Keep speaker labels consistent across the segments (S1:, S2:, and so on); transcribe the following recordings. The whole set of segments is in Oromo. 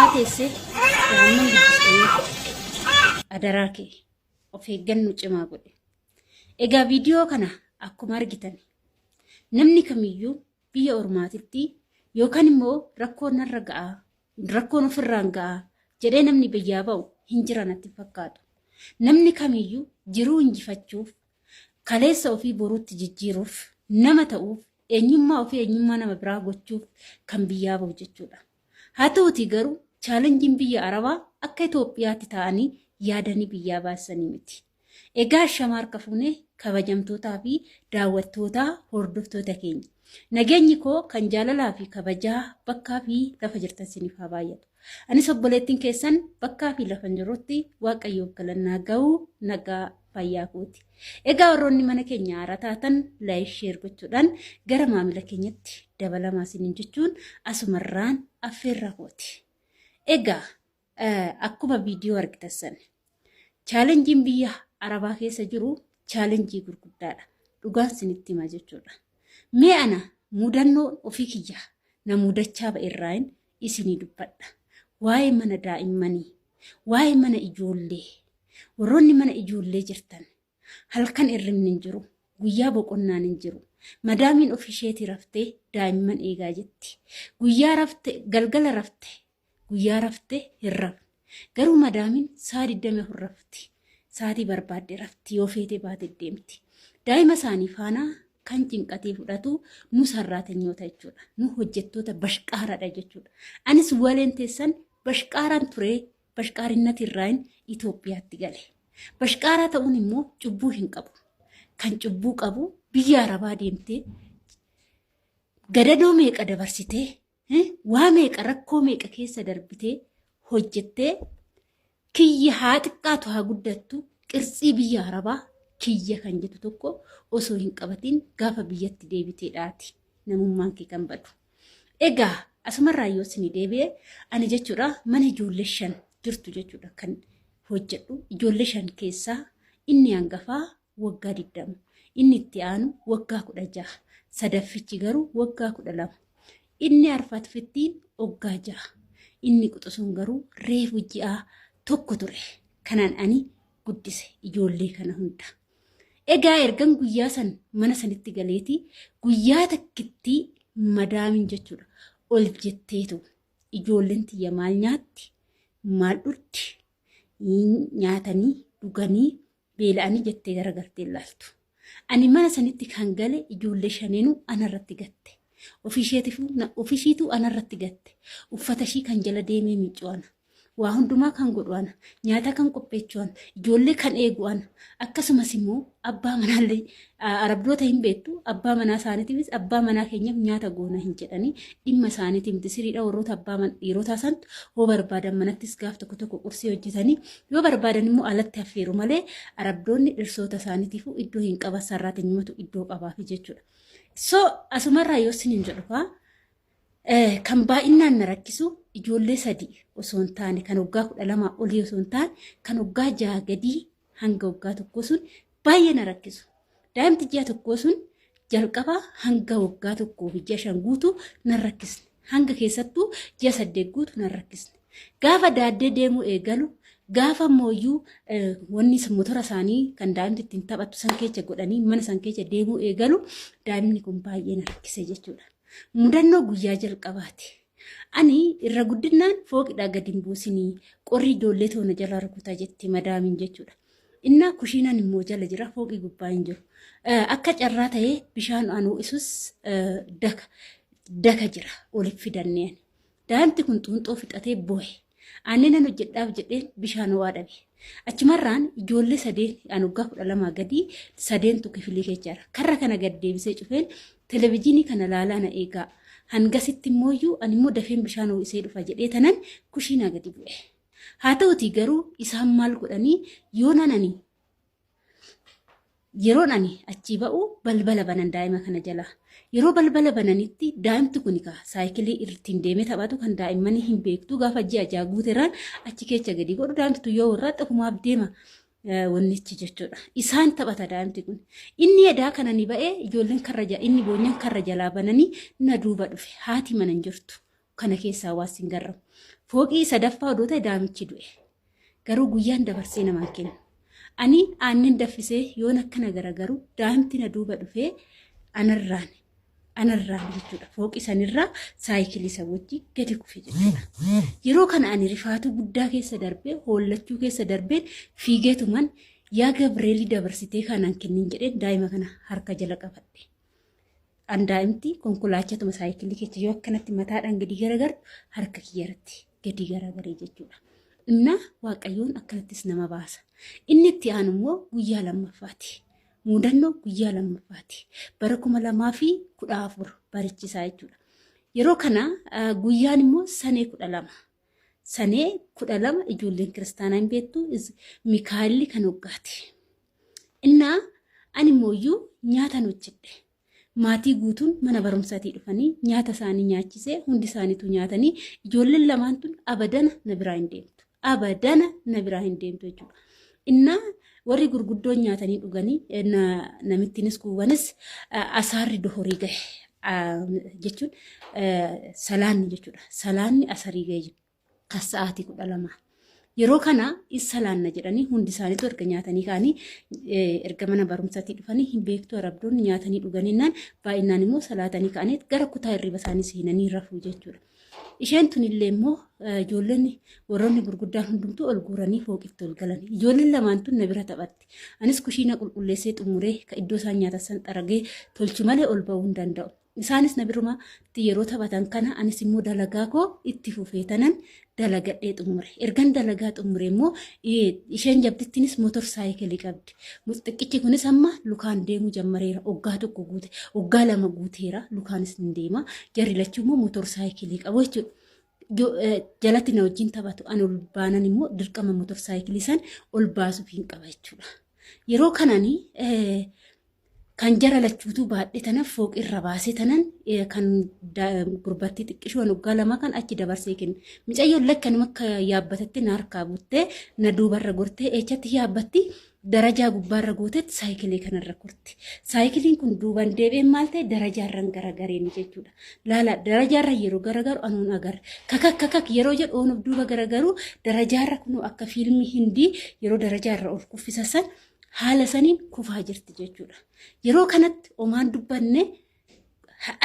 S1: ormaa teessee daa'imman guddista yoo ta'e adaraa kee of eeggannoo cimaa godhe. Egaa viidiyoo kana akkuma argitan namni kamiyyuu biyya ormaatitti yookaan immoo rakkoon narra ga'a rakkoon ofirraan ga'a jedhee namni biyyaa ba'u hin jira natti fakkaatu. Namni kamiyyuu jiruu injifachuuf kaleessa ofii boruutti jijjiiruuf nama ta'uuf eenyummaa ofii eenyummaa nama biraa gochuuf kan biyyaa ba'u jechuudha. Haa ta'utii garuu chaalenjiin biyya Arabaa akka Itoophiyaatti taa'anii yaadanii biyyaa baasanii miti. Egaa ashama harka fuunee kabajamtootaa fi daawwattootaa hordoftoota keenya. Nageenyi koo kan jaalalaa fi kabajaa bakkaa fi lafa jirtan isiniif haa baay'atu. Anis obboleettiin keessan bakkaa fi lafa jirutti Waaqayyoof galannaa ga'uu nagaa fayyaa kooti. Egaa warroonni mana keenya haaraa taatan like share gochuudhaan gara maamila keenyatti dabalamaa isiniin jechuun asumarraan affeerraa kooti. Egaa akkuma viidiyoo argitan sana chaalenjiin biyya Arabaa keessa jiru chaalenjii gurguddaadha. Dhugaan isinitti hima jechuudha. Mee ana mudannoo ofii kiyya na mudachaa ba'e irraayin isinii dubbadha. Waa'ee mana daa'immanii, waa'ee mana ijoollee, warroonni mana ijoollee jirtan halkan irribni hin jiru, guyyaa boqonnaan hin jiru. Madaamiin ofii isheetii raftee daa'imman eegaa jetti. Guyyaa rafte, galgala rafte, guyyaa rafte hin rafne. Garuu madaamiin sa'a 24 rafti. Sa'aatii barbaadde rafti yoo feete baate deemti. Daa'ima isaanii faana kan cinqatee fudhatu nu sarraatenyoota jechuudha. Nu hojjettoota bashqaaradha jechuudha. Anis waleen teessan bashqaaraan turee bashqaarinnati irraayin Itoophiyaatti gale. Bashqaaraa ta'uun immoo cubbuu hin qabu. Kan cubbuu qabu biyya Arabaa deemtee gadadoo meeqa dabarsitee waa meeqa rakkoo meeqa keessa darbitee hojjettee kiyya haa xiqqaatu haa guddattu qirtsii biyya Arabaa kiyya kan jettu tokko osoo hin qabatin gaafa biyyatti deebiteedhaati namummaan kee kan badu. Egaa asumarraa yoo isinii deebi'e ani jechuudha mana ijoollee 5 jirtu jechuudha kan hojjedhu ijoollee 5 keessaa inni hangafaa waggaa 20 inni itti aanu waggaa 16 sadaffichi garuu waggaa 12 inni arfatfittiin waggaa 6 inni quxisuun garuu reefu ji'a tokko ture kanaan ani guddise ijoollee kana hunda. Egaa ergan guyyaa san mana sanitti galeeti guyyaa takkittii madaamin jechuudha ol jetteetu ijoolleen tiyya maal nyaatti maal dhugdi nyaatanii dhuganii beela'anii jettee garagaltee ilaaltu. Ani mana sanitti kan gale ijoollee shaneenuu anarratti gatte. Ofishiituu anarratti gatte. Uffata ishii kan jala deemee miicu ana. Waa hundumaa kan godhu ana. Nyaata kan qopheechu ana. Ijoollee kan eegu ana. Akkasumas immoo abbaa manaallee arabdoota hin beektu abbaa manaa isaaniitiifis abbaa manaa keenyaaf nyaata goona hin jedhanii dhimma isaaniitiif miti siriidha warroota abbaa dhiirotaa santu hoo barbaadan manattis gaaf tokko tokko qursii hojjetanii yoo barbaadan immoo alatti affeeru malee arabdoonni dhirsoota isaaniitiifuu iddoo hin qaban sarraateenyumatu iddoo qabaafi jechuudha. So asumarraa yoo isiniin jedhu faa Kan baay'inaan na rakkisu ijoollee sadii osoo hin taane kan waggaa 12 olii osoo hin taane kan waggaa 6 gadii hanga waggaa tokkoo sun baay'ee na rakkisu. Daa'imti ji'a tokkoo sun jalqabaa hanga waggaa tokkoo fi ji'a 5 guutuu nan rakkisne. Hanga keessattuu ji'a 8 guutuu nan rakkisne. Gaafa daaddee deemuu eegalu gaafa mooyyuu wanni motora isaanii kan daa'imti ittiin taphattu san keessa godhanii mana san keessa deemuu eegalu daa'imni kun baay'ee na rakkise jechuudha. Mudannoo guyyaa jalqabaati. Ani irra guddinaan fooqidhaa gadi hin buusinii qorri ijoollee toona jala rukuta jetti madaamiin jechuudha. Innaa kushiinaan immoo jala jira fooqii gubbaa hin jiru. Akka carraa ta'ee bishaan an ho'isus daka daka jira oliif fidannee ani. Daa'imti kun xuunxoo fixatee boohe. Aannan nan hojjedhaaf jedheen bishaan ho'aa dhabe. Achumarraan ijoollee sadeen an waggaa 12 gadii sadeentu kifilii keessa jira. Karra kana gad deebisee cufeen televijiinii kana laalaa na eegaa. Hangasitti immooyyuu ani immoo dafeen bishaan ho'isee dhufa jedhee tanan kushiinaa gadi bu'e. Haa ta'utii garuu isaan maal godhanii yoonaan ani Yeroon ani achii ba'u balbala banan daa'ima kana jala. Yeroo balbala bananitti daa'imti kun egaa saayikilii ittiin deemee taphatu kan daa'immanii hin beektu gaafa ji'a ja'a guuterraan achi keessa gadi godhu daa'imti tun yoo warraatti ofumaaf deema wannichi jechuudha. Isaan taphata daa'imti kun. Inni edaa kana ni ba'ee ijoolleen karra inni boonyan karra jalaa bananii na duuba dhufe haati mana hin jirtu. Kana keessaa waa sin garramu. Fooqii sadaffaa odoo ta'e daa'imichi du'e. Garuu guyyaan dabarsee namaan kennu. Ani aannan daffisee yoon akkana garagaru daa'imti na duuba dhufee anarraan anarraan jechuudha. Fooqii sanirraa saayikilii isa wajji gadi kufe jechuudha. Yeroo kana ani rifaatuu guddaa keessa darbee hoollachuu keessa darbeen fiigeetuman yaa Gabreelii dabarsitee kanaan kennin jedheen daa'ima kana harka jala qabadhe. An daa'imti konkolaachatuma saayikilii keessa yoo akkanatti mataadhaan gadi garagartu harka kiyya irratti gadi garagaree jechuudha. Innaa Waaqayyoon akkanattis nama baasa. Inni itti aanu immoo guyyaa lammaffaati. Mudannoo guyyaa lammaffaati. Bara 2014 barichisaa jechuudha. Yeroo kana guyyaan immoo sanee 12. Sanee 12 ijoolleen kiristaanaa hin beektu Mikaa'elli kan hoggaati. Innaa ani immooyyuu nyaatan hojjedhe. Maatii guutuun mana barumsaatii dhufanii nyaata isaanii nyaachisee hundi isaaniitu nyaatanii ijoolleen lamaan tun abadana na biraa hin deemtu. Abadana na biraa hin deemtu jechuudha. Innaa warri gurguddoon nyaatanii dhuganii namittiinis kuuwwanis asaarri dohorii gahe jechuun salaanni jechuudha. Salaanni asarii gahe kan sa'aatii 12. Yeroo kana in salaanna jedhanii hundi isaaniitu erga nyaatanii ka'anii erga mana barumsaatii dhufanii hin beektu arabdoonni nyaatanii dhuganinnaan baay'inaan immoo salaatanii ka'anii gara kutaa hirriba isaanii seenanii rafuu jechuudha. Isheen tunillee immoo ijoolleen warroonni gurguddaan hundumtuu ol guuranii fooqitti ol galan. Ijoolleen lamaan tun na bira taphatti. Anis kushiina qulqulleessee xumuree ka iddoo isaan nyaatan san xaragee tolchu malee ol ba'uu hin danda'u. Isaanis na birumatti yeroo taphatan kana anis immoo dalagaa koo itti fufee tanan dalagadhee xumure. Ergan dalagaa xumure immoo isheen jabdittiinis motor saayikilii qabdi. Xiqqichi kunis amma lukaan deemuu jammareera. Waggaa tokko guute, waggaa lama guuteera. Lukaanis ni deema. Jarri lachuu immoo motor saayikilii qabu jechuudha. Jalatti na wajjin taphatu. Ani ol baanan immoo dirqama motor saayikilii san ol baasuuf hin qaba jechuudha. Yeroo kanani kan jara lachuutuu baadhee tanan fooqirra baasee tanan kan gurbattii xiqqishuu kan waggaa lamaa kan achi dabarsee kenne. Micayyoon lakkanuma akka yaabbatatte na harkaa buttee na duubarra gortee eechatti yaabbatti darajaa gubbaarra gootetti saayikilii kanarra korti. Saayikiliin kun duuban deebi'een maal ta'e darajaarran garagareen jechuudha. Laala darajaarra yeroo garagaru anuun agarra. Kakak kakak yeroo jedhu onuuf duuba garagaru darajaarra kunuu akka fiilmii hindii yeroo darajaarra ol kuffisa san haala saniin kufaa jirti jechuudha. Yeroo kanatti omaan dubbanne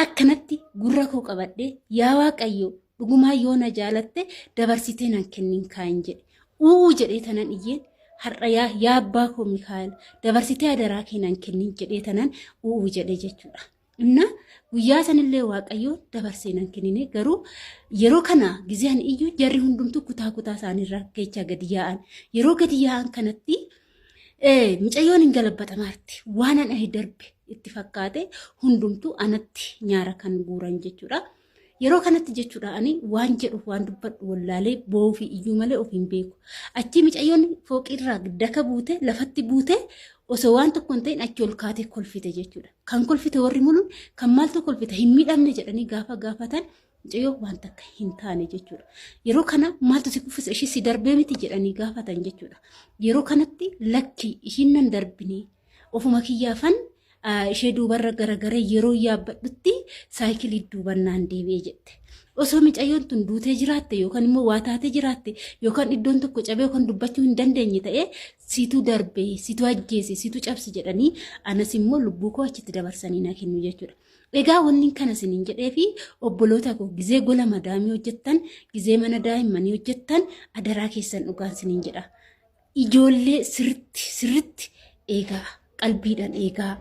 S1: akkanatti gurra koo qabadhee yaa Waaqayyo dhugumaa yoo na jaalatte dabarsitee nan kennin kaayin jedhe. Uuu jedhee tanan iyyeen har'a yaa yaa abbaa koo Mikaa'el dabarsitee adaraa kee nan kennin jedhee tanan uuu jedhe jechuudha. Inna guyyaa sanillee Waaqayyo dabarsee nan kennine garuu yeroo kana gizee ani iyyuu jarri hundumtuu kutaa kutaa isaaniirra keechaa gadi yaa'an. Yeroo gadi yaa'an kanatti mucayyoon hin galabbaxamaarti waan an ahi darbe itti fakkaate hundumtuu anatti nyaara kan guuran jechuudha. Yeroo kanatti jechuudha ani waan jedhu waan dubbadhu wallaalee boo'uu fi iyyuu malee of hin beeku. Achii micayyoon fooqiirraa daka buute lafatti buute osoo waan tokko hin ta'in achi ol kaatee kolfite jechuudha. Kan kolfite warri muluun kan maaltu kolfite hin miidhamne jedhanii gaafa gaafatan mucayyoo waan takka hin taane jechuudha. Yeroo kana maaltu si kuffise ishii si darbee miti jedhanii gaafatan jechuudha. Yeroo kanatti lakki ishiin nan darbinii ofuma kiyyaafan ishee duubarra garagaree yeroo yaabbadhutti saayikilii duuban naan deebi'e jette. Osoo micayyoon tun duutee jiraatte yookaan immoo waa taatee jiraatte yookaan iddoon tokko cabee yookaan dubbachuu hin dandeenye ta'ee siitu darbe, siitu ajjeese, siitu cabse jedhanii anas immoo lubbuu koo achitti dabarsanii na kennu jechuudha. Egaa wanni kana isiniin jedhee fi obboloota koo gizee gola madaamii hojjettan, gizee mana daa'immanii hojjettan adaraa keessan dhugaan isiniin jedha. Ijoollee sirritti sirritti eegaa qalbiidhaan eegaa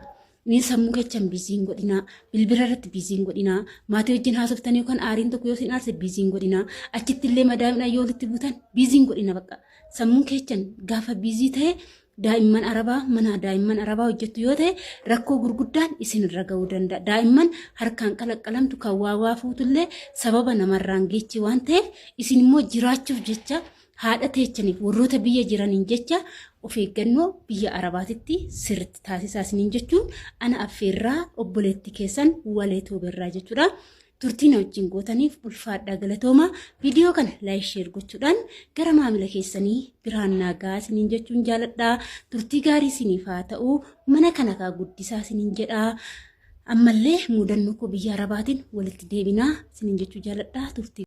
S1: ni sammuu keechan biizii hin godhinaa bilbila irratti biizii hin godhinaa maatii wajjin haasoftanii yookaan aariin tokko yoo isin aarse biizii hin godhinaa achitti illee madaamidhaan yoo walitti buutan biizii hin godhina bakka sammuun keechan gaafa biizii ta'e daa'imman arabaa mana daa'imman arabaa hojjettu yoo ta'e rakkoo gurguddaan isin irra ga'uu danda'a daa'imman harkaan qalaqqalamtu kan waa waa fuutullee sababa namarraan geechi waan ta'eef isin immoo jiraachuuf jecha haadha teechaniif warroota biyya jiraniin jecha of eeggannoo biyya Arabaatitti sirritti taasisaa isiniin jechuun ana affeerraa obboleetti keessan walee tuuberraa jechuudha. Turtii na wajjin gootaniif ulfaadhaa galatooma. Viidiyoo kana laayik sheer gochuudhaan gara maamila keessanii biraan naa gahaa isiniin jechuun jaaladha. Turtii gaarii isiniif haa ta'u. Mana kana kaa guddisaa isiniin jedha. Ammallee muudannoo koo biyya Arabaatiin walitti deebinaa isiniin jechuu jaaladha. Turtii.